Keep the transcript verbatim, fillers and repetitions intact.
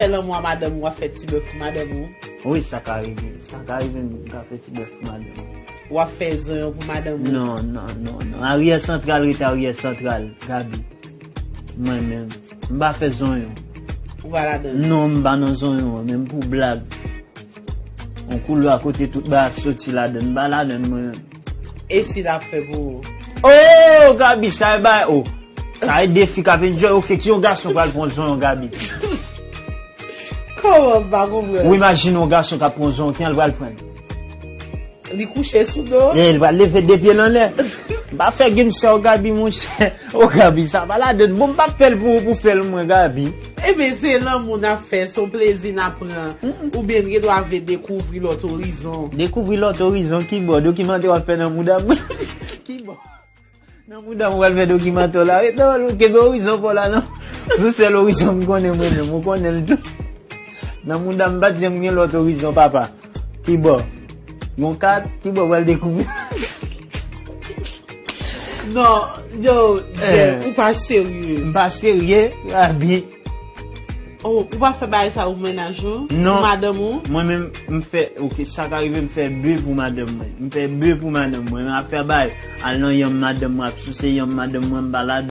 Fè lanmou a madanm ou, w ap fè ti bèf pou madanm ou. Wi, sa ka rive. Sa ka rive, m ka fè ti bèf pou madanm. W ap fè zonyon pou madanm ou. Non, non, non, non. Aryè santral rete aryè santral, Gaby. Mwen menm, m pa fè zonyon. Ou pa ladan. Non, m pa nan zonyon an, menm pou blag. On koulwa kote tout bagay ap soti ladan, m pa ladan mwen menm. E si l ap fè pou ou? Oh, Gaby, sa e bay, oh. Sa e de fi k ap enjoy, ok, ki yon gason pral pran zonyon, Gaby. Kòman m pa konprann? Ou imajine yon gason k ap pran zonyon, ki jan l pral pran? Li kouche sou do. E l pral leve de pye l anlè. M pa fè game sa, oh, Gaby, monchè. Oh, Gaby, sa pa ladan. Bon, m pa fè l pou ou, pou fè l mwen, Gaby. Ebyen, se lanmou n ap fè, se yon plezi n ap pran. Oubyen n gen dwa vle dekouvri lòt orizon. Dekouvri lòt orizon, kibò, dokimantè w ap fè nan mouda m. Kibò. Nan mouda m, w pral fè dokimantè w la. Ret nan kenbe orizon pa w la, non. Se sèl orizon m konnen mwen menm, ou konnen l tou. Nan mouda m, m pa t janm gen lòt orizon, papa. Kibò. Yon kat, kibò pral dekouvri. Non, yo, Jeff, ou pa serye. M pa serye, Gaby. Oh, ou pa fè bagay sa pou mennaj ou? Non. Pou madanm ou? Mwen menm, m fè, ok, sa ka rive m fè be pou madanm mwen. M fè be pou madanm mwen. M ap fè bagay. Al nan yanm madanm mwen, ap souse yanm madanm mwen, m pa ladan.